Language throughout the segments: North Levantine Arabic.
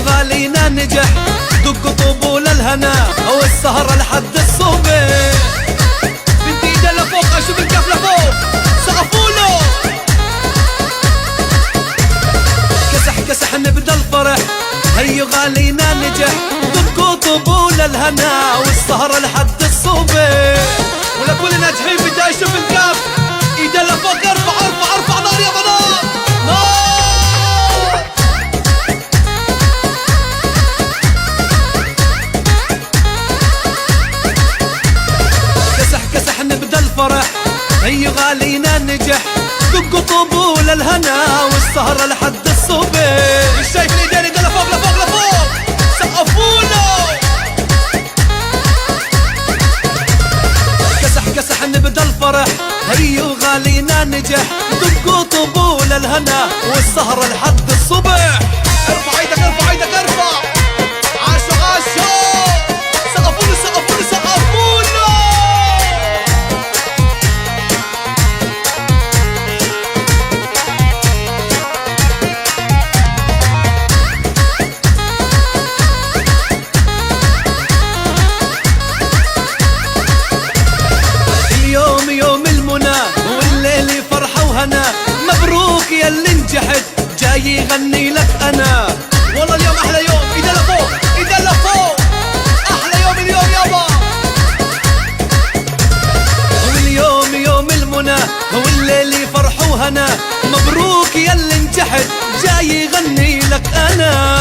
غالينا نجح، دقوا طبول الهنا والسهرة لحد الصبح. بدي ايدي لفوق، اشوف الكف لفوق، سقفوله. كسح كسح نبدا الفرح، هيو غالينا نجح، دقوا طبول الهنا والسهرة لحد الصبح. ولكل الناجحين بدي اشوف الكف، ايدي لفوق، ارفع ارفع ارفع، نار يا بنار نار. كسح كسح نبدا الفرح، هيو غالينا نجح، دقوا طبول الهنا والسهرة لحد الصبح. مش شايف الايدين، ايدين لفوق لفوق لفوق، سقفوله. كسح كسح نبدا الفرح، هيو غالينا نجح، دقوا طبول الهنا والسهرة لحد الصبح. ارفع ايدك ارفع ايدك ارفع، عاشو عاشو، سقفوله سقفوله سقفوله. اليوم يوم المنى والليل فرحة وهنا، مبروك يا اللي نجحت، جاي يغني لك أنا. والله اليوم أحلى يوم، إيدا لفوق إيدا لفوق، أحلى يوم اليوم يابا. واليوم يوم المنى والليل فرحة وهنا، مبروك يا اللي نجحت، جاي يغني لك أنا.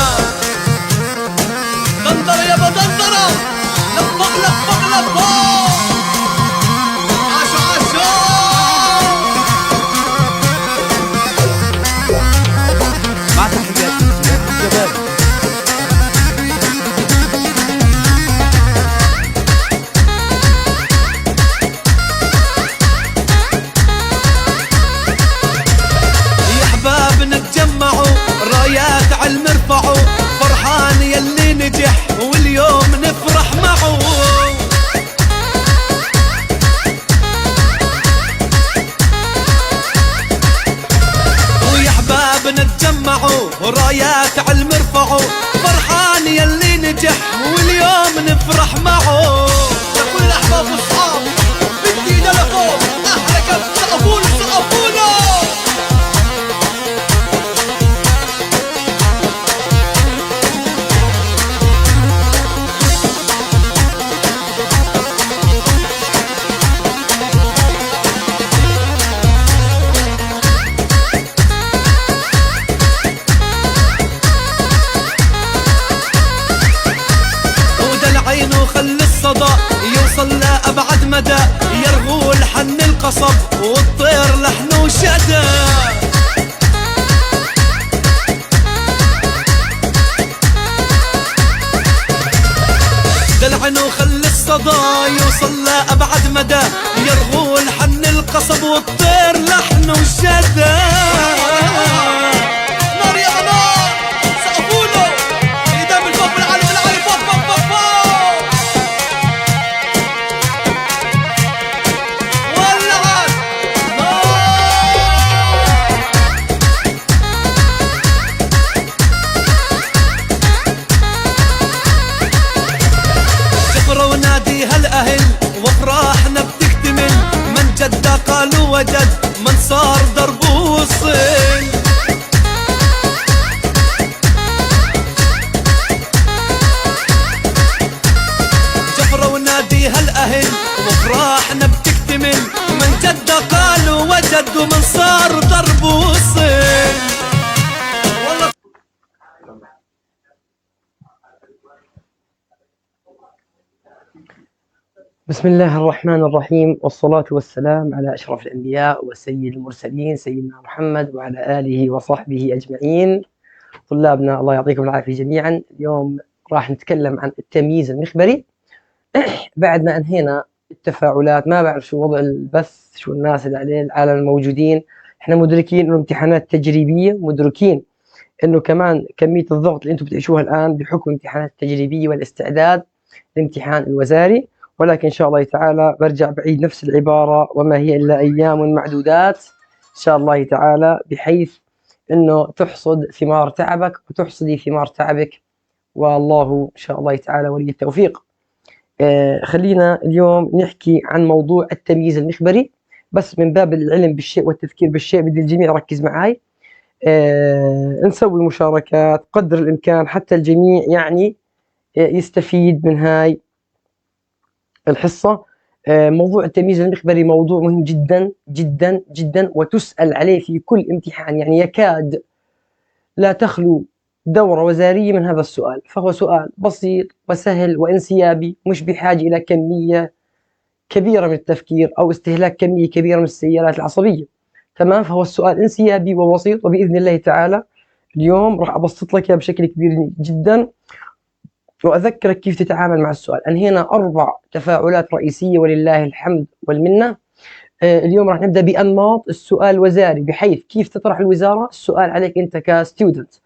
دندرة يابا دندرة، لفوق لفوق لفوق، عاشو عاشو. مع تحيات سياد الجبالي. يا احباب نتجمعوا، رايات علم ارفعوا، فرحان يلي نجح واليوم نفرح معه. ويا احباب نتجمعوا، رايات علم ارفعوا، فرحان يلي نجح واليوم نفرح معه. لكل الاحباب والصحاب بدي ايدي لفوق، احلى كف، سقفوله سقفوله. ودلعين وخلي الصدى يوصل لأبعد مدى، يرغو لحن القصب والطير لحن وشدى. دلعن وخلي الصدى يوصل لأبعد مدى، يرغو لحن القصب والطير لحن وشدى. نار يا نار، سقفوله، ايدين من فوق بالعالي بالعالي، فوق فوق فوق فوق، ولعت نار. شفرة ونادي هالأهل وافراحنا بتكتمل، من جد قالوا وجد، من صار دربه وصل. جفرة ونادي هالأهل وافراحنا بتكتمل، من جد قالوا وجد، ومن صار دربه وصل. والله بسم الله الرحمن الرحيم، والصلاة والسلام على أشرف الأنبياء وسيد المرسلين سيدنا محمد وعلى آله وصحبه أجمعين. طلابنا الله يعطيكم العافية جميعا. اليوم راح نتكلم عن التمييز المخبري. بعد ما أنهينا التفاعلات، ما بعرف شو وضع البث، شو الناس اللي عليه، العالم الموجودين. احنا مدركين انه امتحانات تجريبية، مدركين انه كمان كمية الضغط اللي انتم بتعيشوها الآن بحكم الامتحانات التجريبية والاستعداد للامتحان الوزاري، ولكن إن شاء الله تعالى برجع بعيد نفس العبارة، وما هي إلا أيام معدودات إن شاء الله تعالى، بحيث إنه تحصد ثمار تعبك وتحصدي ثمار تعبك والله إن شاء الله تعالى ولي التوفيق. خلينا اليوم نحكي عن موضوع التمييز المخبري، بس من باب العلم بالشيء والتذكير بالشيء بدي الجميع يركز معي. نسوي مشاركات قدر الإمكان حتى الجميع يعني يستفيد من هاي الحصة. موضوع التمييز المخبري موضوع مهم جدا جدا جدا، وتسأل عليه في كل امتحان، يعني يكاد لا تخلو دورة وزارية من هذا السؤال. فهو سؤال بسيط وسهل وانسيابي، مش بحاجة إلى كمية كبيرة من التفكير أو استهلاك كمية كبيرة من السيالات العصبية. تمام، فهو السؤال انسيابي وبسيط، وبإذن الله تعالى اليوم راح أبسط لك إياه بشكل كبير جدا وأذكرك كيف تتعامل مع السؤال. أنهينا 4 تفاعلات رئيسية ولله الحمد والمنة. اليوم راح نبدأ بأنماط السؤال الوزاري، بحيث كيف تطرح الوزارة السؤال عليك أنت ك student.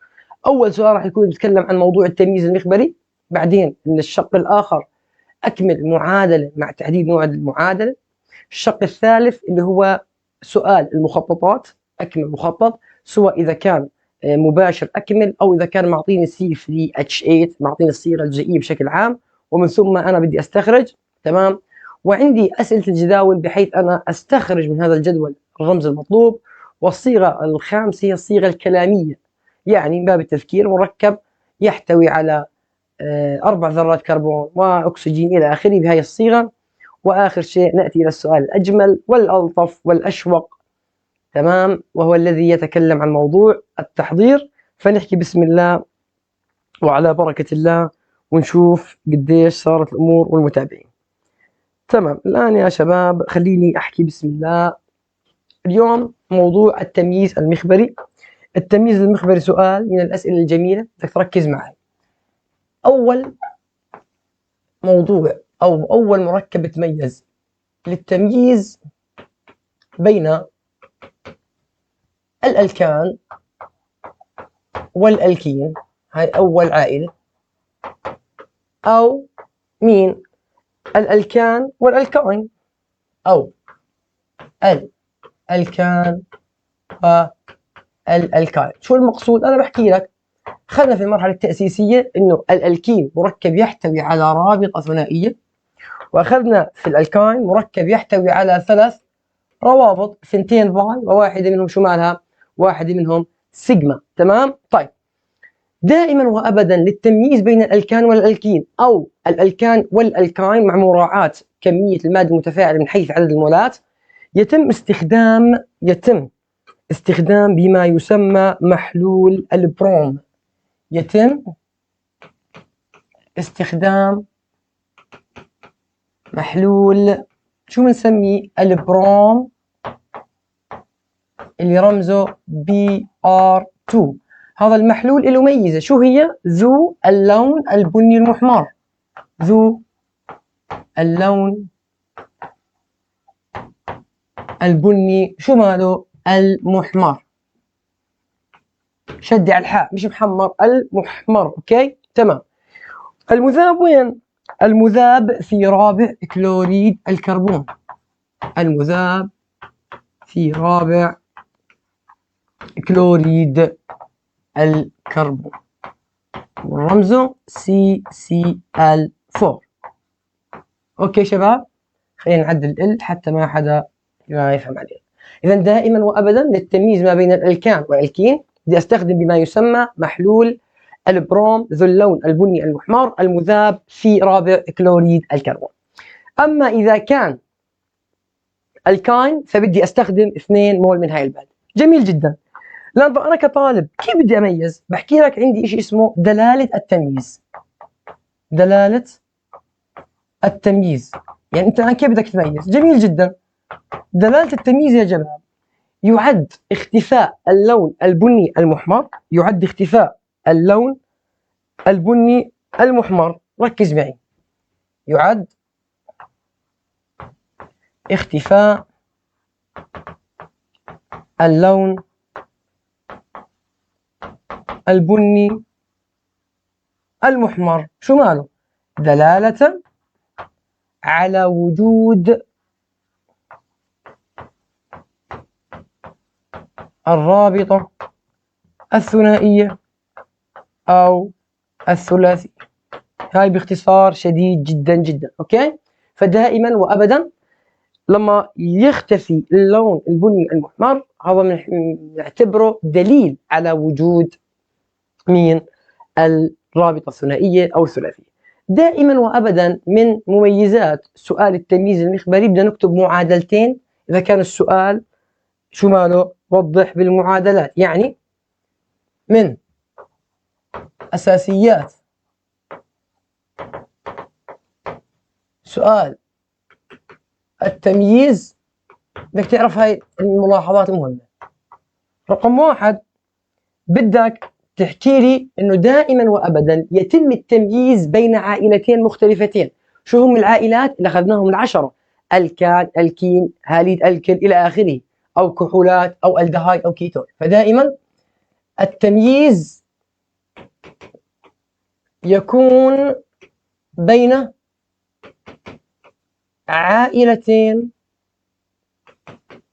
أول سؤال راح يكون بيتكلم عن موضوع التمييز المخبري، بعدين من الشق الآخر أكمل معادلة مع تحديد نوع المعادلة. الشق الثالث اللي هو سؤال المخططات، أكمل مخطط سواء إذا كان مباشر أكمل أو إذا كان معطيني C3H8، معطيني الصيغة الجزيئية بشكل عام، ومن ثم أنا بدي أستخرج. تمام، وعندي أسئلة الجداول بحيث أنا أستخرج من هذا الجدول الرمز المطلوب. والصيغة الخامسة هي الصيغة الكلامية، يعني من باب التذكير مركب يحتوي على 4 ذرات كربون وأكسجين إلى آخره بهذه الصيغة. وآخر شيء نأتي إلى السؤال الأجمل والألطف والأشوق، تمام، وهو الذي يتكلم عن موضوع التحضير. فنحكي بسم الله وعلى بركة الله ونشوف قديش صارت الأمور والمتابعين. تمام، الآن يا شباب خليني أحكي بسم الله. اليوم موضوع التمييز المخبري. التمييز المخبري سؤال من الأسئلة الجميلة، بدك تركز معي. أول موضوع أو أول مركب تميز للتمييز بين الألكان والألكين، هاي أول عائلة، أو مين؟ الألكان والألكاين، أو الألكان والألكاين. شو المقصود؟ أنا بحكي لك خلنا في المرحلة التأسيسية إنه الألكين مركب يحتوي على رابطة ثنائية، وأخذنا في الألكاين مركب يحتوي على 3 روابط، 2 باي وواحدة منهم شو مالها؟ واحدة منهم سيجما. تمام؟ طيب، دائما وأبدا للتمييز بين الألكان والألكين أو الألكان والألكاين مع مراعاة كمية المادة المتفاعلة من حيث عدد المولات، يتم استخدام بما يسمى محلول البروم. يتم استخدام محلول شو بنسميه؟ البروم اللي رمزه Br2. هذا المحلول له ميزة، شو هي؟ ذو اللون البني المحمر، ذو اللون البني شو ماله؟ المحمر، شدي على الحاء مش محمر، المحمر. okay تمام. المذاب وين؟ المذاب في رابع كلوريد الكربون، المذاب في رابع كلوريد الكربون، ورمزه CCl4. okay شباب، خلينا نعدل ال حتى ما حدا ما يفهم علينا. اذا دائما وابدا للتمييز ما بين الالكان والالكين بدي استخدم بما يسمى محلول البروم ذو اللون البني المحمر المذاب في رابع كلوريد الكربون. اما اذا كان الكاين فبدي استخدم 2 مول من هاي المادة. جميل جدا. لأن أنا كطالب كيف بدي أميز؟ بحكي لك عندي شيء اسمه دلالة التمييز. دلالة التمييز، يعني أنت الآن كيف بدك تميز؟ جميل جدا. دلالة التمييز يا جماعة يعد اختفاء اللون البني المحمر، يعد اختفاء اللون البني المحمر، ركز معي، يعد اختفاء اللون البني المحمر، شو ماله؟ دلالة على وجود الرابطة الثنائية أو الثلاثي. هاي باختصار شديد جدا جدا. okay، فدائما وابدا لما يختفي اللون البني المحمر هذا نعتبره دليل على وجود مين؟ الرابطة الثنائية أو الثلاثية. دائما وأبدا من مميزات سؤال التمييز المخبري بدنا نكتب معادلتين إذا كان السؤال شو ماله؟ وضح بالمعادلات، يعني من أساسيات سؤال التمييز بدك تعرف هاي الملاحظات المهمة. رقم واحد، بدك تحكي لي انه دائما وابدا يتم التمييز بين عائلتين مختلفتين. شو هم العائلات اللي اخذناهم العشرة؟ الكان، الكين، هاليد الكل الى اخره، او كحولات او الدهايد او كيتون. فدائما التمييز يكون بين عائلتين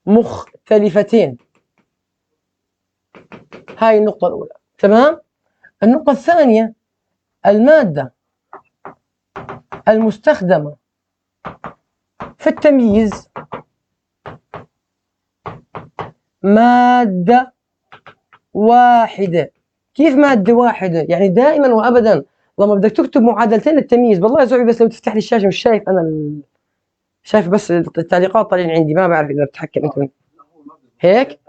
مختلفتين. هاي النقطة الأولى، تمام؟ النقطة الثانية، المادة المستخدمة في التمييز مادة واحدة. كيف مادة واحدة؟ يعني دائما وأبدا لما بدك تكتب معادلتين للتمييز، بالله يا زعبي بس لو تفتح لي الشاشة، مش شايف أنا شايف بس التعليقات طالعين عندي، ما بعرف إذا بتحكم أنت هيك.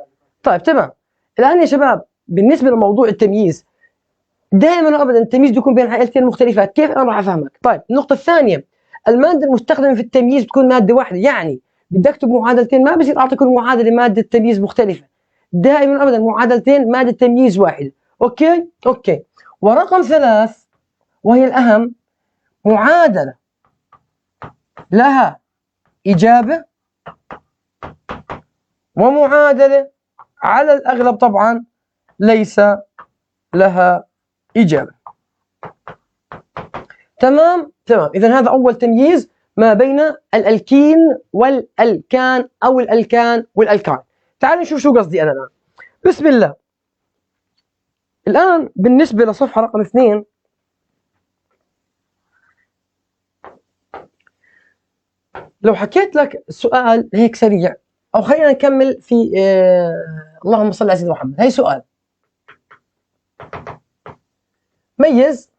طيب تمام. الآن يا شباب بالنسبة لموضوع التمييز، دائما وابدا التمييز بيكون بين عائلتين مختلفات. كيف انا راح افهمك؟ طيب النقطة الثانية، المادة المستخدمة في التمييز بتكون مادة واحدة، يعني بدي اكتب معادلتين، ما بصير اعطي كل معادلة مادة تمييز مختلفة. دائما وابدا معادلتين مادة تمييز واحدة. okay؟ okay. ورقم ثلاث وهي الاهم، معادلة لها إجابة ومعادلة على الأغلب طبعا ليس لها إجابة. تمام؟ تمام. إذا هذا أول تمييز ما بين الألكين والألكان أو الألكان والألكان. تعالوا نشوف شو قصدي أنا الآن. بسم الله. الآن بالنسبة لصفحة رقم 2، لو حكيت لك سؤال هيك سريع، أو خلينا نكمل في اللهم صل على سيدنا محمد. هي سؤال، ميز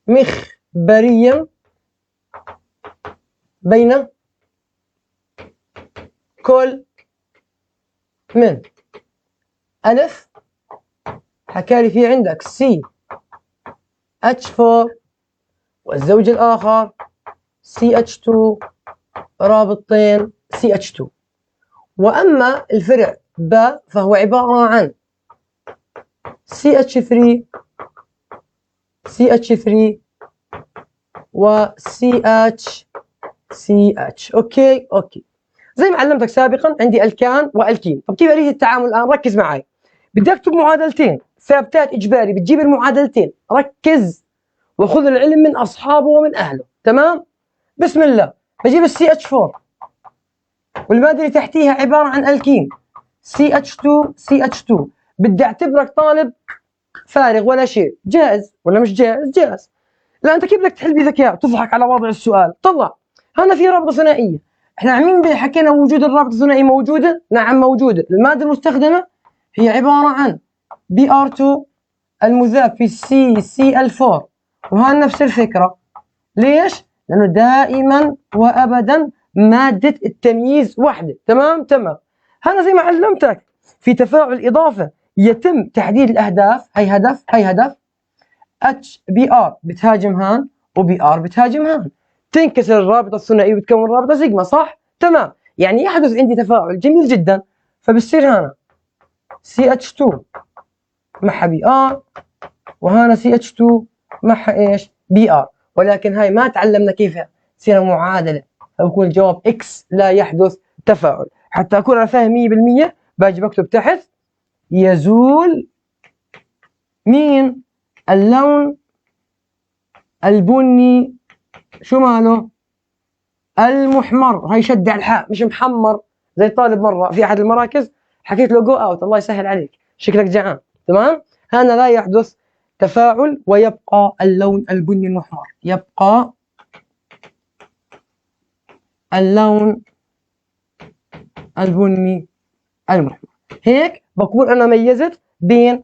مخبريا بين كل من ألف، حكالي في عندك CH4 والزوج الآخر CH2 رابطين CH2، وأما الفرع ب فهو عبارة عن CH3 CH3 و CH CH. okay okay. زي ما علمتك سابقا عندي الكان والكين. طب كيف آلية التعامل الآن؟ ركز معي. بدي اكتب معادلتين ثابتات اجباري، بتجيب المعادلتين، ركز وخذ العلم من اصحابه ومن اهله، تمام؟ بسم الله. بجيب ال CH4 والمادة اللي تحتيها عبارة عن الكين CH2 CH2. بدي اعتبرك طالب فارغ ولا شيء، جاهز ولا مش جاهز؟ جاهز. لا انت كيف بدك تحل بذكاء؟ تضحك على وضع السؤال. طلع هنا في رابطه ثنائية، احنا عمين حكينا وجود الرابطة الثنائية موجودة؟ نعم موجودة. المادة المستخدمة هي عبارة عن Br2 المذاب في CCl4، وهذا نفس الفكرة. ليش؟ لانه دائما وابدا مادة التمييز واحدة، تمام؟ تمام. هذا زي ما علمتك في تفاعل الاضافة يتم تحديد الاهداف، هي هدف هي هدف، HBr بتهاجم هان و Br بتهاجم هان، تنكسر الرابطة الثنائية وتكون رابطه سيجما، صح؟ تمام. يعني يحدث عندي تفاعل جميل جدا، فبصير هنا CH2 معها Br وهنا CH2 معها ايش؟ Br، ولكن هاي ما تعلمنا كيف تصير معادلة، فبكون الجواب X لا يحدث تفاعل. حتى اكون انا فاهم 100% باجي بكتب تحت يزول مين؟ اللون البني شو ماله؟ المحمر. هاي شد على الحاء مش محمر زي طالب مرة في احد المراكز حكيت له go out، الله يسهل عليك شكلك جعان، تمام؟ هنا لا يحدث تفاعل ويبقى اللون البني المحمر، يبقى اللون البني المحمر. هيك بكون أنا ميزت بين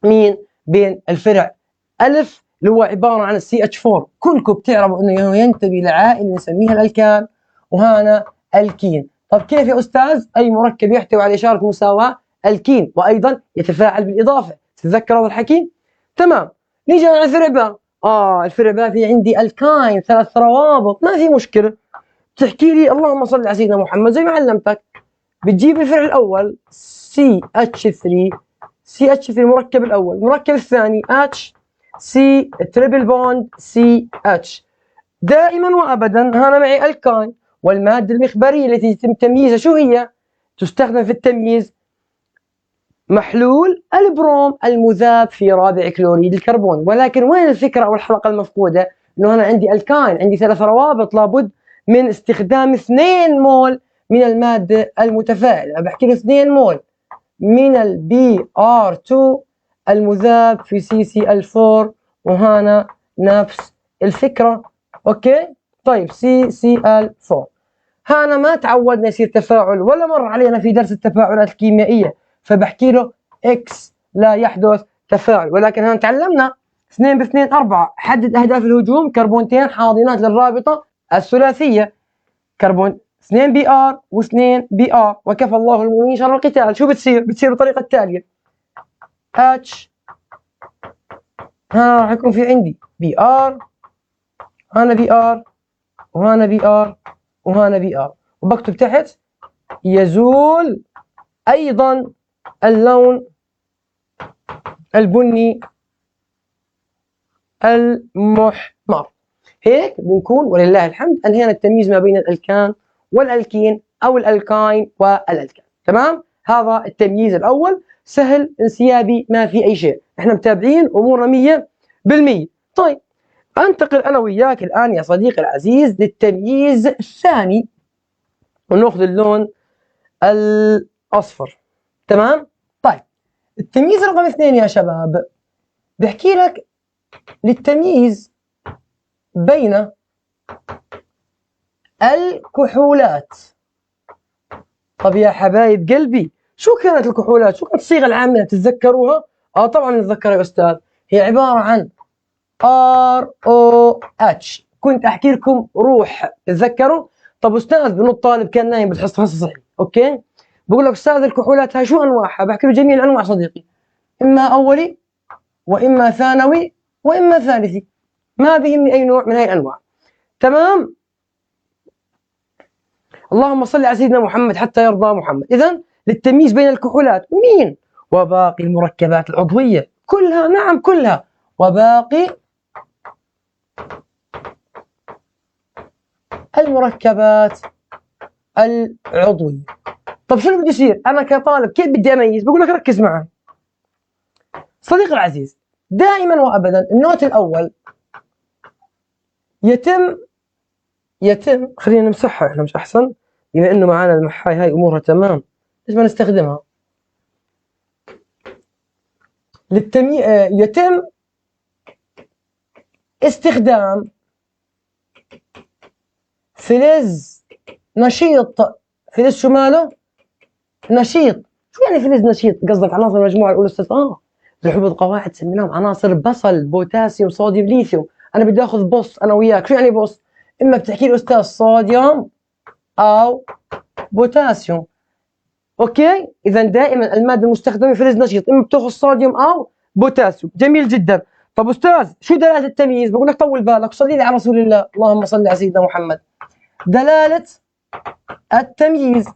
مين؟ بين الفرع ألف اللي هو عبارة عن السي اتش 4، كلكم بتعرفوا انه ينتمي لعائلة نسميها الألكان، وهنا الكين. طب كيف يا أستاذ؟ أي مركب يحتوي على إشارة مساواة الكين، وأيضا يتفاعل بالإضافة. تتذكروا هذا الحكي؟ تمام. نيجي على الفرع باء. الفرع باء في عندي الكاين 3 روابط، ما في مشكلة. بتحكي لي اللهم صل على سيدنا محمد زي ما علمتك، بتجيب الفرع الأول سي اتش 3، سي اتش 3 المركب الأول، المركب الثاني اتش C triple bond C H. دائما وابدا هنا معي الكاين، والمادة المخبرية التي يتم تمييزها شو هي؟ تستخدم في التمييز محلول البروم المذاب في رابع كلوريد الكربون. ولكن وين الفكرة أو الحلقة المفقودة؟ إنه أنا عندي الكاين، عندي 3 روابط، لابد من استخدام 2 مول من المادة المتفاعلة. أنا بحكي له 2 مول من ال Br 2 المذاب في CCl 4، وهنا نفس الفكرة. okay؟ طيب CCl 4. هنا ما تعودنا يصير تفاعل ولا مر علينا في درس التفاعلات الكيميائية، فبحكي له X لا يحدث تفاعل. ولكن هنا تعلمنا 2 ب2 4، حدد أهداف الهجوم، كربونتين حاضنات للرابطة الثلاثية، كربون 2 Br و2 Br، وكفى الله المؤمنين شر القتال. شو بتصير؟ بتصير بالطريقة التالية H، هنا راح يكون في عندي Br، هنا Br، وهنا Br، وهنا Br، وبكتب تحت يزول أيضا اللون البني المحمر. هيك بنكون ولله الحمد أنهينا التمييز ما بين الألكان والألكين أو الألكاين والألكان. تمام؟ هذا التمييز الأول، سهل انسيابي، ما في أي شيء، احنا متابعين أمورنا 100%. طيب أنتقل أنا وياك الآن يا صديقي العزيز للتمييز الثاني، ونأخذ اللون الأصفر. تمام؟ طيب التمييز رقم 2 يا شباب بحكي لك للتمييز بين الكحولات. طب يا حبايب قلبي شو كانت الكحولات؟ شو كانت الصيغة العامة؟ تتذكروها؟ طبعا نتذكرها يا أستاذ، هي عبارة عن ROH. كنت أحكي لكم روح، تتذكروا؟ طب أستاذ بنط طالب كان نايم بالحصة صحي، okay؟ بقول لك أستاذ الكحولات هاي شو أنواعها؟ بحكي له جميع الأنواع صديقي، إما أولي وإما ثانوي وإما ثالثي، ما بيهمني أي نوع من هاي الأنواع. تمام؟ اللهم صل على سيدنا محمد حتى يرضى محمد. إذن للتمييز بين الكحولات مين؟ وباقي المركبات العضوية كلها، نعم كلها، وباقي المركبات العضوية. طب شو اللي بده يصير؟ أنا كطالب كيف بدي أميز؟ بقول لك ركز معي صديقي العزيز، دائما وأبدا النوت الأول يتم خلينا نمسحها احنا مش أحسن، بما إنه معانا المحاي هاي أمورها تمام، ليش ما نستخدمها؟ يتم استخدام فلز نشيط. فلز شو ماله؟ نشيط. شو يعني فلز نشيط؟ قصدك عناصر المجموعة الأولى أستاذ؟ بحب قواعد سميناهم عناصر بصل، بوتاسيوم، صوديوم، ليثيوم. أنا بدي آخذ بص أنا وياك، شو يعني بص؟ إما بتحكي لي أستاذ صوديوم أو بوتاسيوم. okay؟ إذا دائما المادة المستخدمة فلز نشيط، إما بتاخذ صوديوم أو بوتاسيوم. جميل جدا. طب أستاذ شو دلالة التمييز؟ بقول لك طول بالك وصلي لي على رسول الله، اللهم صل على سيدنا محمد. دلالة التمييز،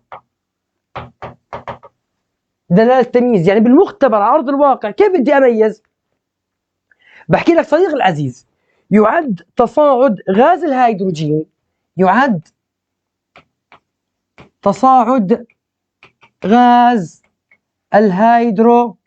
دلالة التمييز يعني بالمختبر على أرض الواقع كيف بدي أميز؟ بحكي لك صديقي العزيز، يعد تصاعد غاز الهيدروجين، يعد تصاعد غاز الهيدروجين.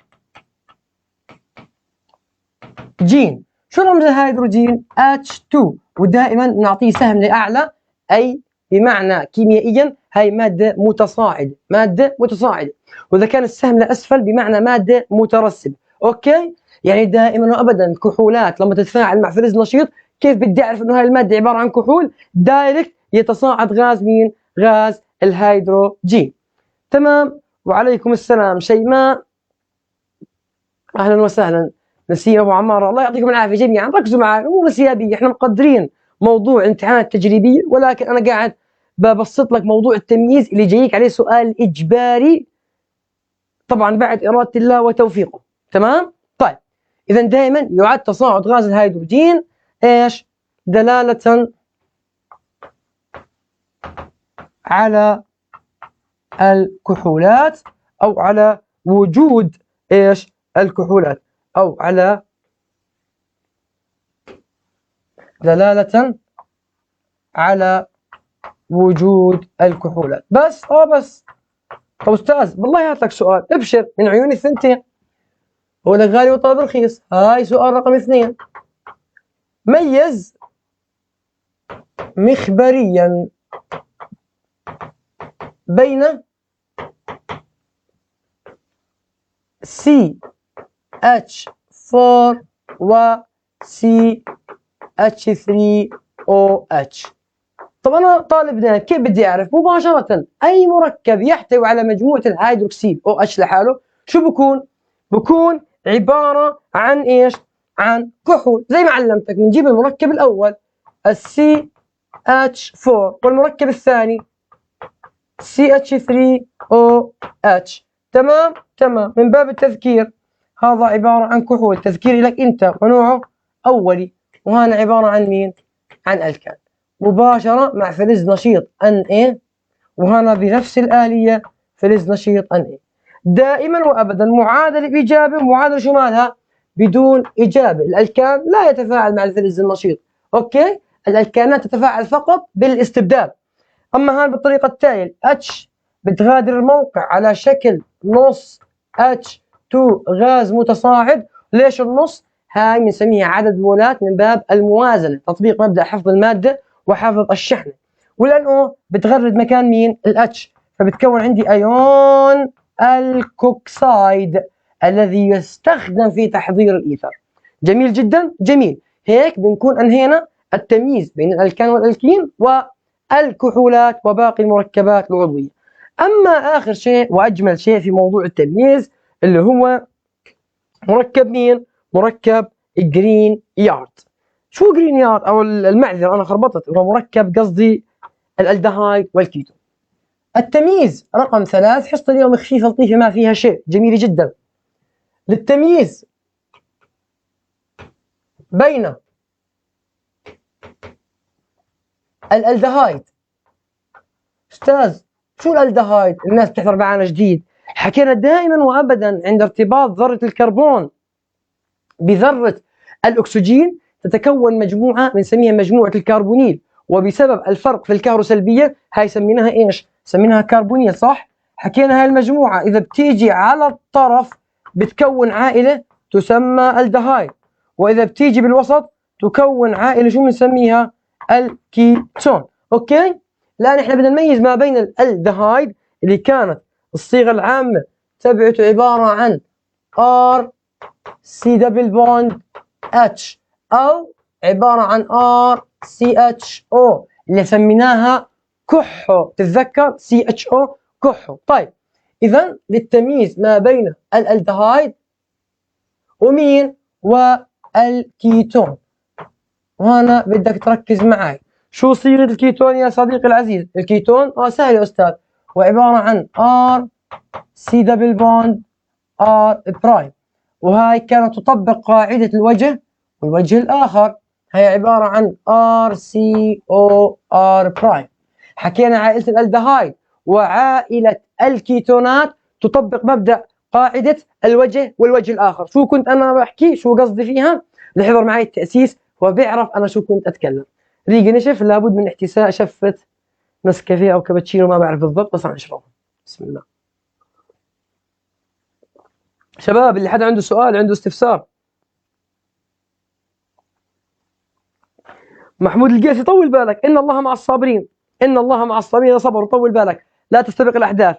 شو رمز الهيدروجين؟ H2، ودائما نعطيه سهم لأعلى، أي بمعنى كيميائيا هاي مادة متصاعدة، مادة متصاعدة. وإذا كان السهم لأسفل بمعنى مادة مترسبة. okay؟ يعني دائما وابدا الكحولات لما تتفاعل مع فلز نشيط، كيف بدي اعرف انه هاي المادة عبارة عن كحول؟ direct يتصاعد غاز مين؟ غاز الهيدروجين. تمام. وعليكم السلام شيماء، اهلا وسهلا. نسيم ابو عمار، الله يعطيكم العافية جميعا. ركزوا معي، امور سيابيه، احنا مقدرين موضوع الامتحانات التجريبية، ولكن انا قاعد ببسط لك موضوع التمييز اللي جايك عليه سؤال اجباري طبعا بعد اراده الله وتوفيقه. تمام. طيب اذا دائما يعد تصاعد غاز الهيدروجين ايش؟ دلالة على الكحولات او على وجود ايش؟ الكحولات، او على دلالة على وجود الكحولات. بس بس. طب استاذ بالله هات لك سؤال، ابشر من عيوني الثنتين. هو لك غالي وطلب رخيص. هاي سؤال رقم 2. ميز مخبريا بين CH4 و CH3OH. طب أنا طالب نائب كيف بدي أعرف؟ مباشرة أي مركب يحتوي على مجموعة الهيدروكسيل OH لحاله شو بكون؟ بكون عبارة عن إيش؟ عن كحول. زي ما علمتك بنجيب المركب الأول CH4 والمركب الثاني CH3OH. تمام؟ تمام. من باب التذكير هذا عبارة عن كحول، تذكير لك أنت، ونوعه أولي، وهذا عبارة عن مين؟ عن ألكان. مباشرة مع فلز نشيط Na، وهنا بنفس الآلية فلز نشيط Na. دائما وأبدا معادلة بإجابة، معادلة شو مالها؟ بدون إجابة. الألكان لا يتفاعل مع الفلز النشيط، okay؟ الألكانات تتفاعل فقط بالاستبدال. أما هان بالطريقة التالية H بتغادر الموقع على شكل نص H2 غاز متصاعد. ليش النص؟ هاي بنسميها عدد مولات من باب الموازنة، تطبيق مبدأ حفظ المادة وحفظ الشحنة. والان O بتغرد مكان مين؟ ال H، فبتكون عندي ايون الكوكسايد الذي يستخدم في تحضير الايثر. جميل جدا، جميل. هيك بنكون انهينا التمييز بين الالكان والالكين والكحولات وباقي المركبات العضوية. اما اخر شيء واجمل شيء في موضوع التمييز اللي هو مركب مين؟ مركب جرين يارد. شو جرين يارد؟ او المعذره انا خربطت، هو مركب قصدي الالدهايد والكيتون. التمييز رقم 3، حصة اليوم خفيفة لطيفة ما فيها شيء، جميلة جدا. للتمييز بين الالدهايد. استاذ شو الالدهايد؟ الناس بتحضر معنا جديد. حكينا دائما وابدا عند ارتباط ذرة الكربون بذرة الاكسجين تتكون مجموعة بنسميها مجموعة الكربونيل، وبسبب الفرق في الكهروسلبية هاي سميناها ايش؟ سميناها كربونيل، صح؟ حكينا هاي المجموعة إذا بتيجي على الطرف بتكون عائلة تسمى الدهايد، وإذا بتيجي بالوسط تكون عائلة شو بنسميها؟ الكيتون. okay؟ الآن احنا بدنا نميز ما بين الالدهايد اللي كانت الصيغة العامة تبعته عبارة عن R C double bond H أو عبارة عن R C H O اللي سميناها كحو، تتذكر C H O كحو. طيب إذا للتمييز ما بين الالدهايد ومين؟ والكيتون. وهنا بدك تركز معي. شو صيغة الكيتون يا صديقي العزيز؟ الكيتون سهل يا أستاذ، وعبارة عن R C double bond R prime، وهاي كانت تطبق قاعدة الوجه والوجه الآخر، هي عبارة عن R C O R prime. حكينا عائلة الالدهايد وعائلة الكيتونات تطبق مبدأ قاعدة الوجه والوجه الآخر. شو كنت أنا بحكي؟ شو قصدي فيها؟ اللي حضر معي التأسيس وبيعرف أنا شو كنت أتكلم. ريقي نشف، لابد من احتساء شفة نسكافيه أو كابتشينو، ما بعرف بالضبط بس راح نشربه. بسم الله. شباب اللي حدا عنده سؤال، عنده استفسار. محمود القيسي طول بالك، إن الله مع الصابرين، إن الله مع الصابرين صبروا، طول بالك، لا تستبق الأحداث.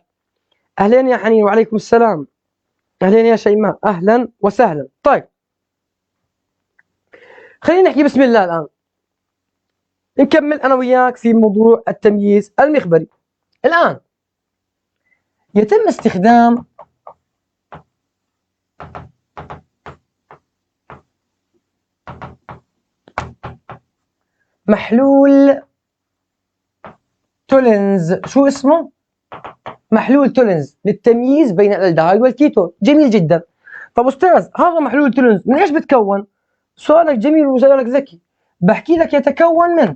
أهلين يا حنين، وعليكم السلام. أهلين يا شيماء، أهلا وسهلا. طيب خلينا نحكي بسم الله الآن. نكمل أنا وياك في موضوع التمييز المخبري. الآن يتم استخدام محلول تولنز، شو اسمه؟ محلول تولنز للتمييز بين الالدهايد والكيتون. جميل جدا. طب استاذ هذا محلول تولنز من ايش بتكون؟ سؤالك جميل وسؤالك ذكي. بحكي لك يتكون من،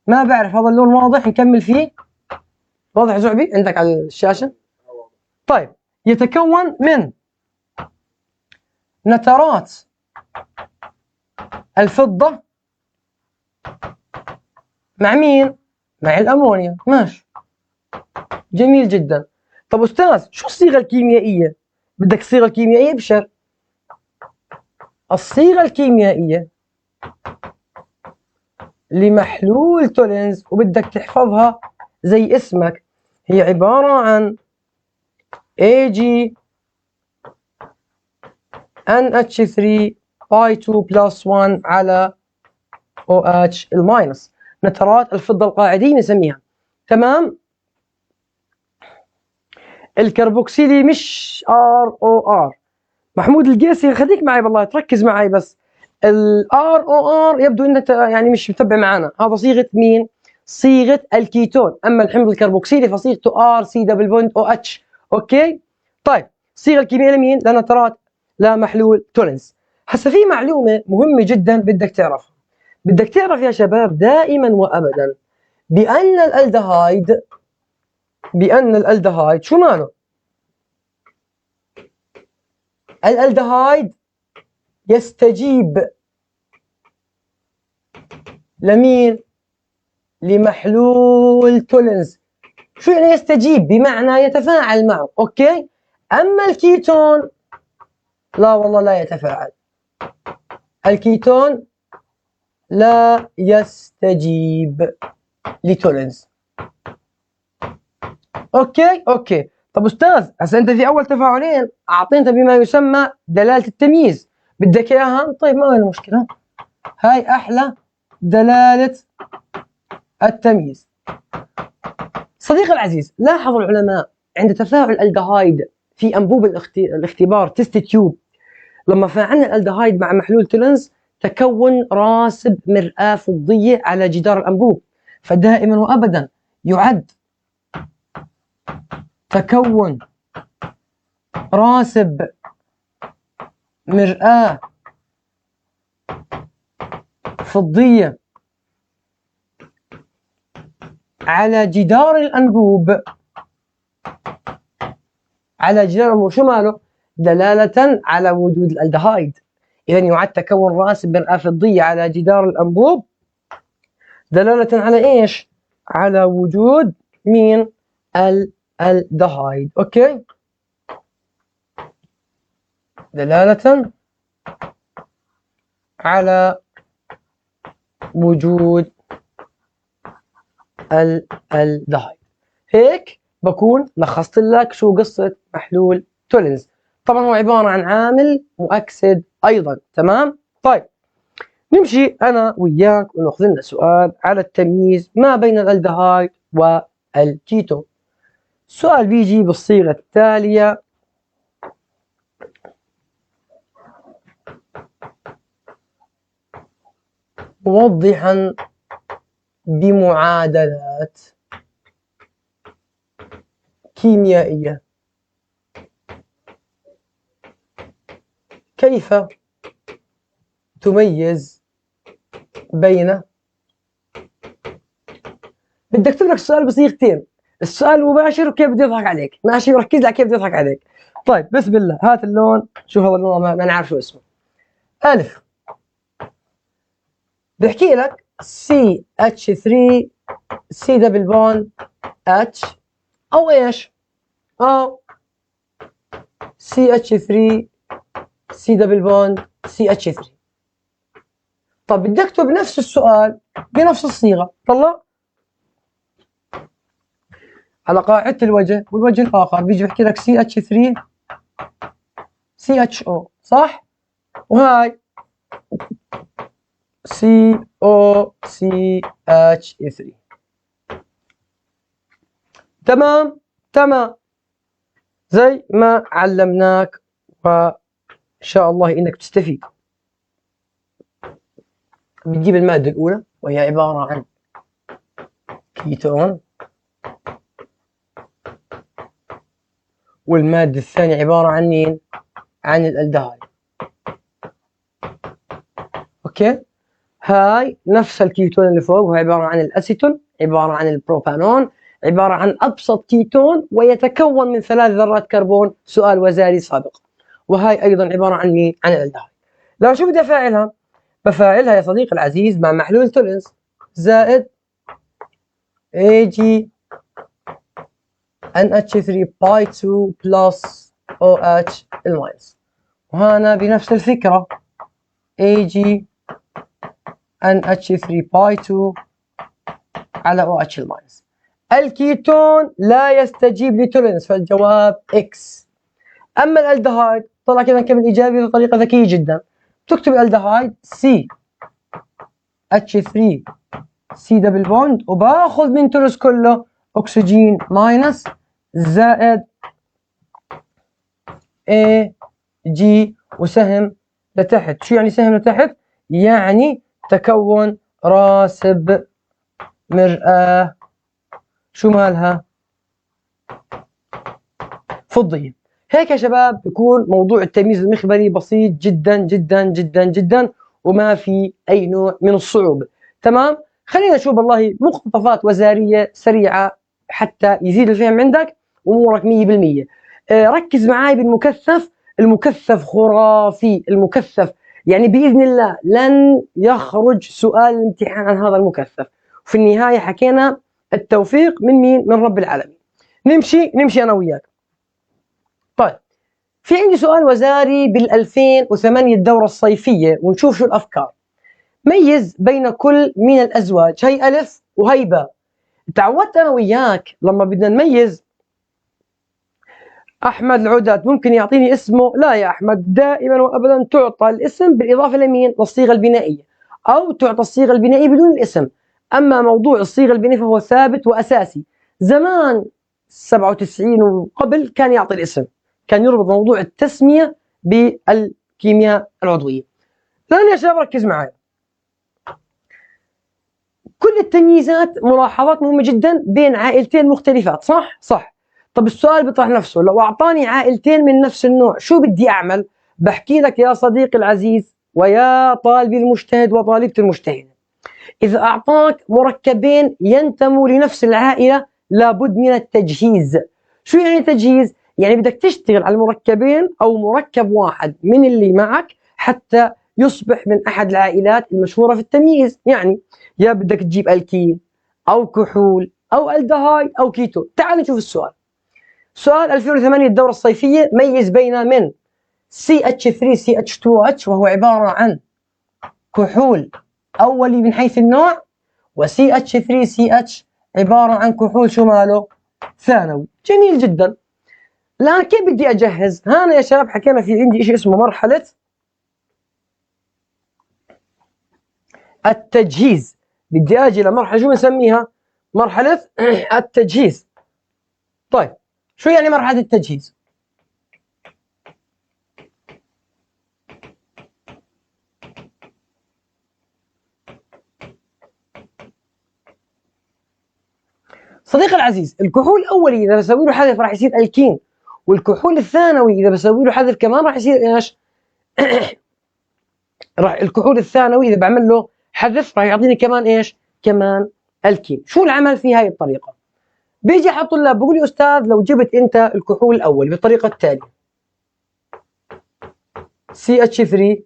ما بعرف هذا اللون واضح، نكمل فيه؟ واضح يا زعبي عندك على الشاشة؟ طيب يتكون من نترات الفضة مع مين؟ مع الأمونيا. ماشي جميل جدا. طب أستاذ شو الصيغة الكيميائية؟ بدك الصيغة الكيميائية؟ بشر الصيغة الكيميائية لمحلول تولنز وبدك تحفظها زي اسمك، هي عبارة عن Ag NH3 I2 plus 1 على OH ال minus، نترات الفضة القاعدية نسميها. تمام؟ الكربوكسيلي مش R O R. محمود القيسي خليك معي بالله، تركز معي بس. ال R O R يبدو انك يعني مش متبع معنا. هذا صيغة مين؟ صيغة الكيتون. اما الحمض الكربوكسيلي فصيغته R C double bond O H. okay؟ طيب الصيغة الكيميائية لمين؟ لنترات لمحلول تولنز. هسه في معلومة مهمة جدا بدك تعرفها. بدك تعرف يا شباب دائما وابدا بان الالدهايد، بان الالدهايد شو ماله؟ الالدهايد يستجيب لمين؟ لمحلول تولنز. شو يعني يستجيب؟ بمعنى يتفاعل معه. okay؟ اما الكيتون لا والله لا يتفاعل. الكيتون لا يستجيب لتولنز. okay okay. طب استاذ هسه انت في اول تفاعلين اعطيت بما يسمى دلالة التمييز، بدك اياها؟ طيب ما وين المشكلة؟ هاي احلى دلالة التمييز. صديقي العزيز، لاحظ العلماء عند تفاعل الالدهايد في انبوب الاختبار test tube، لما فاعلنا الالدهايد مع محلول تولنز تكون راسب مرآة فضية على جدار الأنبوب. فدائما وأبدا يعد تكون راسب مرآة فضية على جدار الأنبوب، على جدار الأنبوب شو ماله؟ دلالة على وجود الألدهايد. إذا يعد تكون راسب مرآة فضية على جدار الأنبوب دلالة على إيش؟ على وجود مين؟ الألدهايد. okay؟ دلالة على وجود الألدهايد. هيك بكون لخصت لك شو قصة محلول تولنز. طبعا هو عبارة عن عامل مؤكسد أيضا. تمام؟ طيب نمشي أنا وياك ونأخذ لنا سؤال على التمييز ما بين الألدهايد والكيتون. السؤال بيجي بالصيغة التالية: موضحا بمعادلات كيميائية كيف تميز بين، بدي اكتب لك السؤال بصيغتين، السؤال المباشر وكيف بدي يضحك عليك، ماشي؟ ركز لي كيف بدي يضحك عليك. طيب بسم الله، هات اللون، شوف هذا اللون ما نعرف شو اسمه. ألف بحكي لك CH3 C double bond H أو إيش؟ أو CH3 C double bond CH3. طب بدي اكتب نفس السؤال بنفس الصيغة، طلع على قاعدة الوجه والوجه الآخر بيجي بحكي لك CH3 CHO صح؟ وهاي COCH3. تمام تمام، زي ما علمناك، وإن شاء الله إنك تستفيد. بتجيب المادة الأولى وهي عبارة عن كيتون، والمادة الثانية عبارة عن مين؟ عن الألدهايد. okay، هاي نفس الكيتون اللي فوق، وهو عبارة عن الأسيتون، عبارة عن البروبانون، عبارة عن أبسط كيتون ويتكون من 3 ذرات كربون، سؤال وزاري سابق. وهاي أيضا عبارة عن مين؟ عن الألدهايد. لو شو بدي أفاعلها؟ بفاعلها يا صديقي العزيز مع محلول تولنز زائد AG NH3 pi 2 plus OH ال minus، وهنا بنفس الفكرة AG NH3 pi 2 على OH ال minus. الكيتون لا يستجيب لتولنز، فالجواب X. أما الألدهايد طلع كده نكمل إيجابي بطريقة ذكية جدا. تكتب الألدهايد C H3 C double bond، وباخذ من تولنز كله أكسجين minus زائد A G وسهم لتحت. شو يعني سهم لتحت؟ يعني تكون راسب مرآة شو مالها؟ فضية. هيك يا شباب بيكون موضوع التمييز المخبري بسيط جدا جدا جدا جدا، وما في أي نوع من الصعوبة. تمام؟ خلينا نشوف والله مقتطفات وزارية سريعة حتى يزيد الفهم عندك وأمورك 100%. ركز معاي بالمكثف، المكثف خرافي، المكثف يعني بإذن الله لن يخرج سؤال الامتحان عن هذا المكثف. وفي النهاية حكينا التوفيق من مين؟ من رب العالمين. نمشي أنا وياك. طيب في عندي سؤال وزاري بال2008 الدورة الصيفية، ونشوف شو الأفكار. ميز بين كل من الأزواج، هي ألف وهي باء. تعودت أنا وياك لما بدنا نميز أحمد العودات ممكن يعطيني اسمه؟ لا يا أحمد، دائما وأبدا تعطى الاسم بالإضافة لمين؟ للصيغة البنائية، أو تعطى الصيغة البنائية بدون الاسم. أما موضوع الصيغة البنائية فهو ثابت وأساسي. زمان 97 وقبل كان يعطي الاسم، كان يربط موضوع التسمية بالكيمياء العضوية. الآن يا شباب ركز معي، كل التمييزات ملاحظات مهمة جدا بين عائلتين مختلفات، صح؟ صح. طب السؤال بيطرح نفسه، لو أعطاني عائلتين من نفس النوع شو بدي أعمل؟ بحكي لك يا صديقي العزيز ويا طالبي المجتهد وطالبتي المجتهدة، إذا أعطاك مركبين ينتموا لنفس العائلة لابد من التجهيز. شو يعني تجهيز؟ يعني بدك تشتغل على المركبين أو مركب واحد من اللي معك حتى يصبح من أحد العائلات المشهورة في التمييز. يعني يا بدك تجيب ألكين أو كحول أو ألدهايد أو كيتو. تعال نشوف السؤال. سؤال 2008 الدورة الصيفية، ميز بين من CH3CH2OH وهو عبارة عن كحول أولي من حيث النوع، و CH3CH عبارة عن كحول شو ماله؟ ثانوي. جميل جدا. الآن كيف بدي أجهز؟ هنا يا شباب حكينا في عندي شيء اسمه مرحلة التجهيز. بدي أجي لمرحلة شو بنسميها؟ مرحلة التجهيز. طيب شو يعني مرحلة التجهيز؟ صديقي العزيز، الكحول الأولي إذا بسوي له حذف راح يصير ألكين، والكحول الثانوي إذا بسوي له حذف كمان راح يصير إيش؟ راح الكحول الثانوي إذا بعمل له حذف راح يعطيني كمان إيش؟ كمان ألكين. شو العمل في هاي الطريقة؟ بيجي على الطلاب بقول لي أستاذ لو جبت أنت الكحول الأول بالطريقة التالية CH3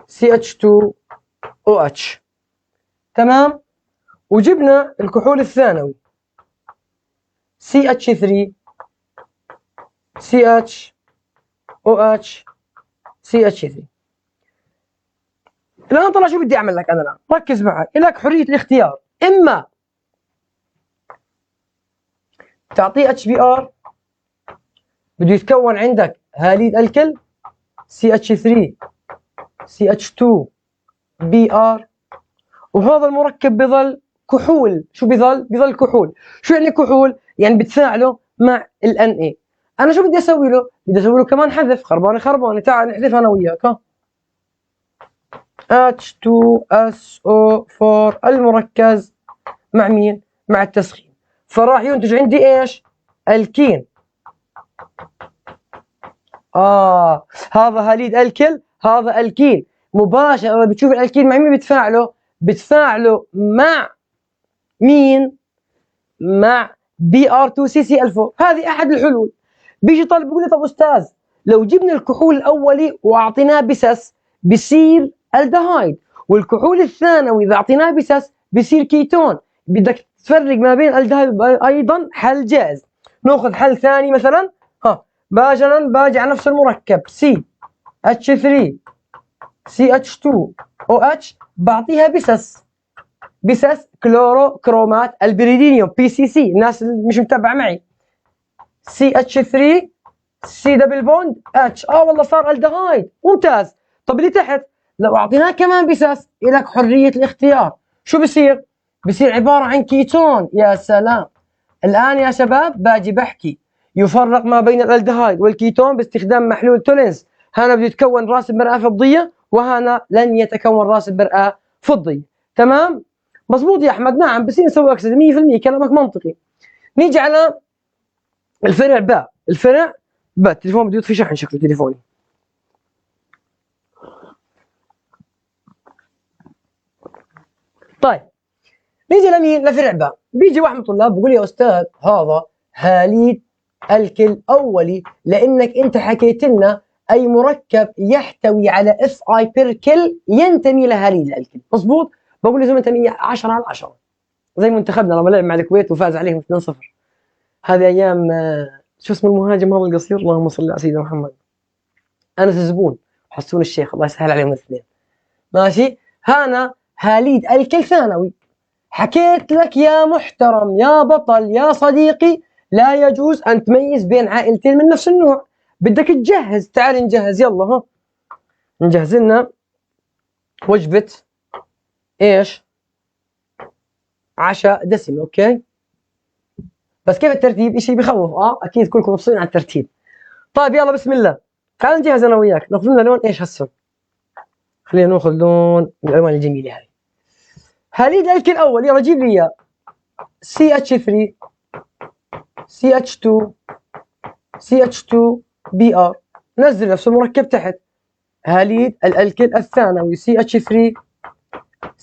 CH2OH، تمام؟ وجبنا الكحول الثانوي CH3 CH OH CH3. الآن طلع شو بدي أعمل لك أنا الآن؟ ركز معي، لك حرية الاختيار، إما تعطيه HBr بده يتكون عندك هاليد ألكل CH3 CH2 Br، وهذا المركب بظل كحول. شو بظل؟ بظل كحول. شو يعني كحول؟ يعني بتفاعله مع ال Na. انا شو بدي اسوي له؟ بدي اسوي له كمان حذف. خربانة خربانة، تعال نحذف انا وياك. ها H2SO4 المركز مع مين؟ مع التسخين، فراح ينتج عندي ايش؟ الكين. هذا هاليد الكل، هذا الكين. مباشرة بتشوف الالكين مع مين بتفاعله؟ بتفاعله مع مين؟ مع Br2CCl4. هذه احد الحلول. بيجي طالب بيقول لي طب استاذ لو جبنا الكحول الاولي واعطيناه بسس بصير الدهايد، والكحول الثانوي اذا اعطيناه بسس بصير كيتون، بدك تفرق ما بين الدهايد. ايضا حل جائز. ناخذ حل ثاني مثلا. ها باجي باجي على نفس المركب CH3 CH2OH، بعطيها بسس، بسس كلورو كرومات البريدينيوم PCC. الناس اللي مش متابعه معي، CH3 C double bond H. والله صار الدهايد، ممتاز. طب اللي تحت لو اعطيناه كمان بسس، لك حرية الاختيار، شو بصير؟ بصير عبارة عن كيتون. يا سلام. الان يا شباب باجي بحكي يفرق ما بين الالدهايد والكيتون باستخدام محلول تولينز. هنا بده يتكون راسب مرآة فضية، وهنا لن يتكون راسب مرآة فضية. تمام؟ مظبوط يا احمد. نعم بصير نسوي اكسده 100%، كلامك منطقي. نيجي على الفرع باء. الفرع باء، التليفون بده يطفي شحن شكله تليفوني. طيب نيجي لمين؟ لفرع باء. بيجي واحد من الطلاب بيقول يا استاذ هذا هاليد الكل اولي، لانك انت حكيت لنا اي مركب يحتوي على Fi بيركل ينتمي لهاليد الالكل، مظبوط؟ بقول له انت 10 على 10، زي منتخبنا لما لعب مع الكويت وفاز عليهم 2-0. هذه ايام شو اسمه المهاجم هذا القصير، اللهم صل على سيدنا محمد، انس الزبون وحسون الشيخ، الله يسهل عليهم الاثنين. ماشي، هانا هاليد الكل ثانوي. حكيت لك يا محترم يا بطل يا صديقي لا يجوز ان تميز بين عائلتين من نفس النوع، بدك تجهز. تعال نجهز، يلا ها نجهز لنا وجبة ايش؟ عشاء دسم. okay بس كيف الترتيب؟ اشي بخوف. اكيد كلكم مبسوطين على الترتيب. طيب يلا بسم الله، تعال نجهز انا وياك. ناخذ لنا لون ايش هسه؟ خلينا ناخذ لون من الالوان الجميلة هاي. هاليد الكل الاول، يلا جيب لي اياه. CH3 CH2 CH2 Br، نزل نفس المركب تحت. هاليد الالكل الثانوي CH3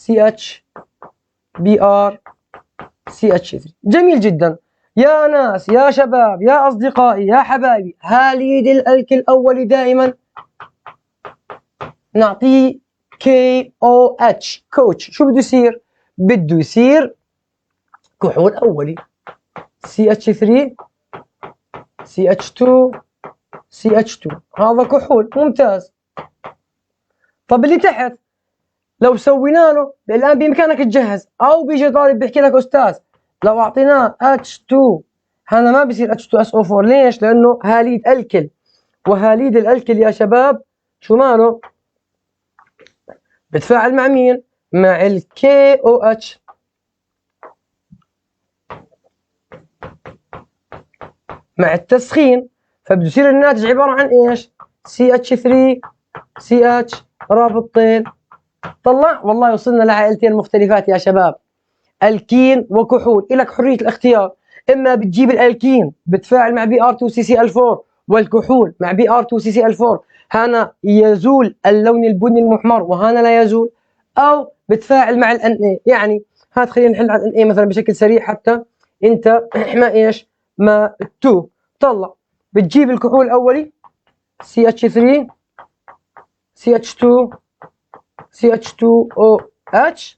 CH Br CH3. جميل جدا يا ناس يا شباب يا اصدقائي يا حبايبي. هاليد الالكل الاولي دائما نعطيه KOH كوتش. شو بده يصير؟ بده يصير كحول اولي CH3 CH2 CH2، هذا كحول ممتاز. طب اللي تحت لو سوينا له الان بامكانك تجهز، او بيجي طالب بيحكي لك استاذ لو اعطيناه H2 هذا ما بيصير H2SO4. ليش؟ لانه هاليد الكل، وهاليد الالكل يا شباب شو ماله؟ بتفاعل مع مين؟ مع ال KOH. مع التسخين، فبده يصير الناتج عبارة عن ايش؟ CH3 CH رابطتين. طلع والله وصلنا لعائلتين مختلفات يا شباب، الكين وكحول. إلك حرية الاختيار، اما بتجيب الالكين بتفاعل مع Br2CCl4 والكحول مع Br2CCl4، هنا يزول اللون البني المحمر وهنا لا يزول، او بتفاعل مع ال Na. يعني هات خلينا نحل على ال Na مثلا بشكل سريع حتى انت ما ايش؟ ما تو. طلع بتجيب الكحول الاولي CH3 CH2 CH2OH،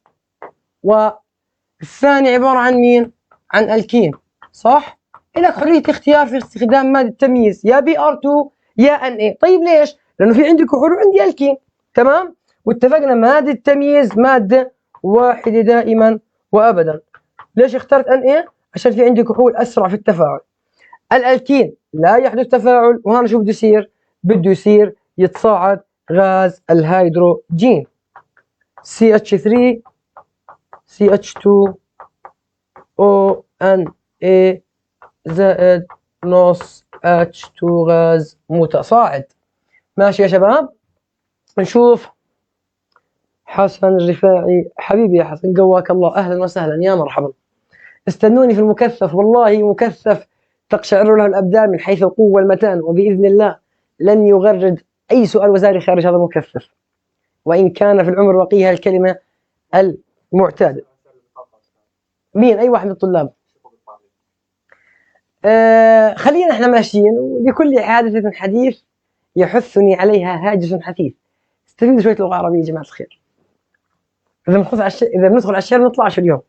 والثاني عبارة عن مين؟ عن الكين، صح؟ لك حرية الاختيار في استخدام مادة التمييز، يا Br2 يا Na. طيب ليش؟ لأنه في عندي كحول وعندي الكين، تمام؟ واتفقنا مادة التمييز مادة واحدة دائما وأبدا. ليش اخترت Na؟ عشان في عندي كحول أسرع في التفاعل. الألكين لا يحدث تفاعل، وهنا شو بده يصير؟ بده يصير يتصاعد غاز الهيدروجين. CH3 CH2 ONA زائد نص H2 غاز متصاعد. ماشي يا شباب؟ نشوف حسن الرفاعي. حبيبي يا حسن، قواك الله، أهلا وسهلا، يا مرحبا. استنوني في المكثف، والله مكثف تقشعر له الأبدان من حيث القوة والمتان، وبإذن الله لن يغرد أي سؤال وزاري خارج هذا المكثف، وإن كان في العمر بقية الكلمة المعتادة. مين؟ أي واحد من الطلاب؟ خلينا احنا ماشيين، ولكل حادثة حديث يحثني عليها هاجس حثيث. استفيدوا شوية لغة عربية يا جماعة الخير. إذا بندخل على الشعر ما نطلعش اليوم.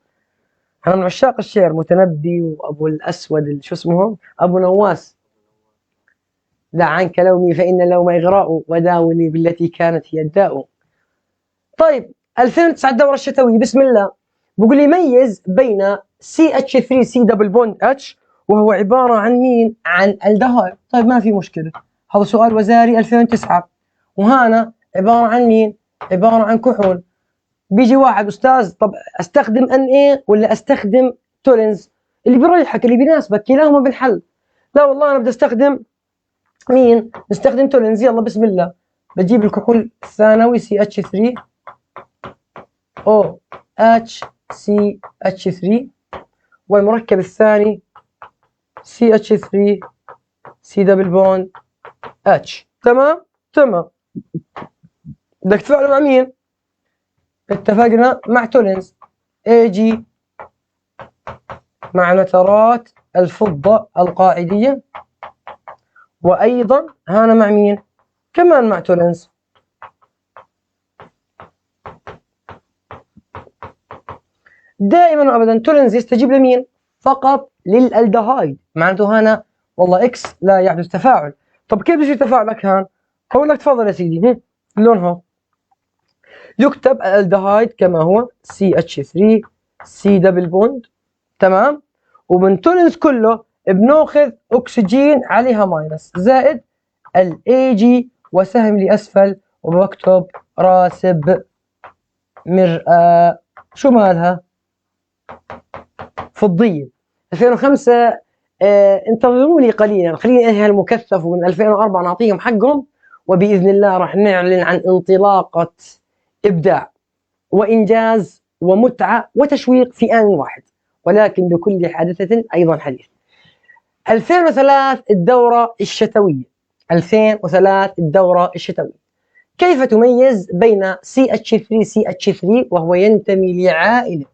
أنا من عشاق الشعر، متنبي وأبو الأسود، شو اسمه؟ أبو نواس. دع عنك لومي فإن اللوم إغراء، وداوني بالتي كانت هي الداء. طيب 2009 الدورة الشتوية، بسم الله. بقول لي ميز بين CH3C double bond H وهو عبارة عن مين؟ عن الدهايد. طيب ما في مشكلة، هذا سؤال وزاري 2009. وهنا عبارة عن مين؟ عبارة عن كحول. بيجي واحد أستاذ، طب أستخدم Na ولا أستخدم Tollens؟ اللي بيريحك اللي بيناسبك، كلاهما بالحل. لا والله أنا بدي أستخدم مين؟ نستخدم Tollens. يلا بسم الله، بجيب الكحول الثانوي CH3 OH CH3، والمركب الثاني CH3 C double bond H. تمام؟ تمام. بدك تفاعله مع مين؟ اتفقنا مع Tollens. Ag مع نترات الفضة القاعدية، وأيضا هنا مع مين؟ كمان مع Tollens. دائما وأبدا Tollens يستجيب لمين؟ فقط للألدهايد، معناته هنا والله X لا يحدث تفاعل. طب كيف بيصير تفاعلك هان؟ اقول لك تفضل يا سيدي، اللون هو يكتب الالدهايد كما هو CH3 C double bond، تمام؟ ومن Tollens كله بناخذ اكسجين عليها minus زائد ال Ag وسهم لاسفل، وبكتب راسب مرآة شو مالها؟ فضية. 2005 انتظروني قليلا، خليني انهي المكثف، ومن 2004 نعطيهم حقهم، وباذن الله راح نعلن عن انطلاقة ابداع وانجاز ومتعة وتشويق في آن واحد، ولكن بكل حادثة ايضا حديث. 2003 الدورة الشتوية، 2003 الدورة الشتوية. كيف تميز بين CH3CH3 وهو ينتمي لعائلة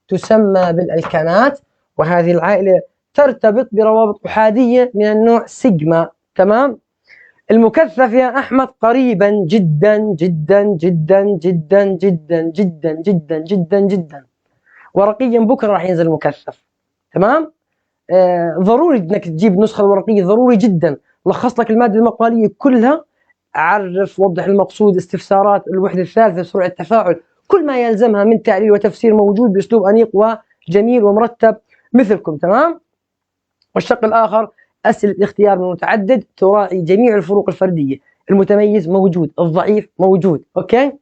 تسمى بالألكانات، وهذه العائلة ترتبط بروابط أحادية من النوع سيجما، تمام؟ المكثف يا أحمد قريبا جدا جدا جدا جدا جدا جدا جدا جدا جدا، ورقيا بكرة راح ينزل المكثف، تمام؟ ضروري انك تجيب النسخة الورقية، ضروري جدا. لخص لك المادة المقالية كلها، عرف وضح المقصود، استفسارات الوحدة الثالثة، سرعة التفاعل، كل ما يلزمها من تعليل وتفسير موجود بأسلوب أنيق وجميل ومرتب مثلكم، تمام؟ والشق الآخر أسئلة الاختيار من متعدد تراعي جميع الفروق الفردية، المتميز موجود، الضعيف موجود، okay؟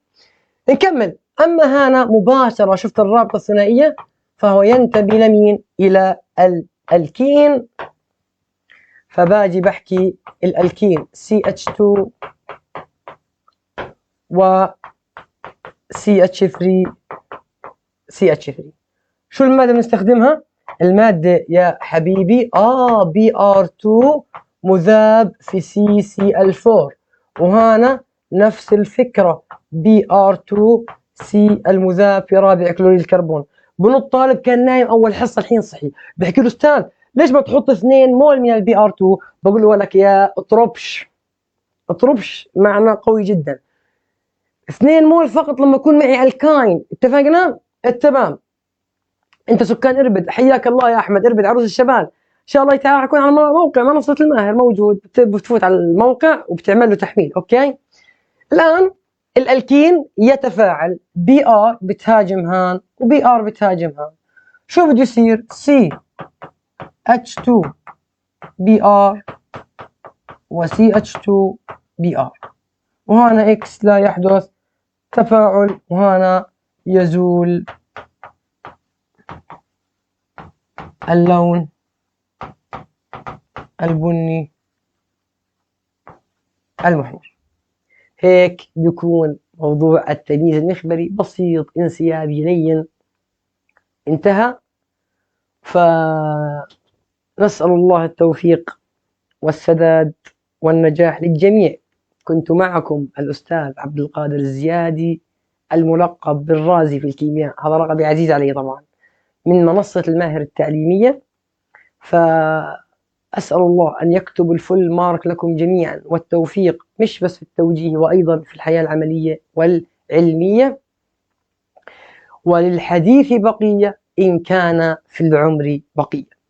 نكمل. أما هنا مباشرة شفت الرابطة الثنائية فهو ينتمي لمين؟ إلى الألكين، فباجي بحكي الألكين CH2 و CH3 CH3. شو المادة اللي بنستخدمها؟ المادة يا حبيبي Br2 مذاب في CCl4، وهنا نفس الفكرة Br2 C المذاب في رابع كلوريد الكربون. بنط الطالب كان نايم أول حصة، الحين صحي، بحكي له أستاذ ليش ما تحط 2 مول من ال Br2؟ بقول له لك يا اطربش، اطربش معنى قوي جدا، 2 مول فقط لما يكون معي alkyne. اتفقنا؟ تمام. انت سكان اربد، حياك الله يا احمد، اربد عروس الشمال، ان شاء الله تعالى يكون على موقع منصة الماهر موجود، بتفوت على الموقع وبتعمل له تحميل، okay؟ الان الالكين يتفاعل، Br بتهاجم هان و Br بتهاجم هان، شو بده يصير؟ CH2 Br و CH2 Br، وهنا X لا يحدث تفاعل، وهنا يزول اللون البني المحمر. هيك بيكون موضوع التمييز المخبري بسيط انسيابي لين انتهى. فنسأل الله التوفيق والسداد والنجاح للجميع. كنت معكم الأستاذ عبد القادر الزيادي الملقب بالرازي في الكيمياء، هذا لقبي عزيز علي طبعا، من منصة الماهر التعليمية. فأسأل الله أن يكتب الفل مارك لكم جميعا والتوفيق، مش بس في التوجيه وأيضا في الحياة العملية والعلمية. وللحديث بقية إن كان في العمر بقية.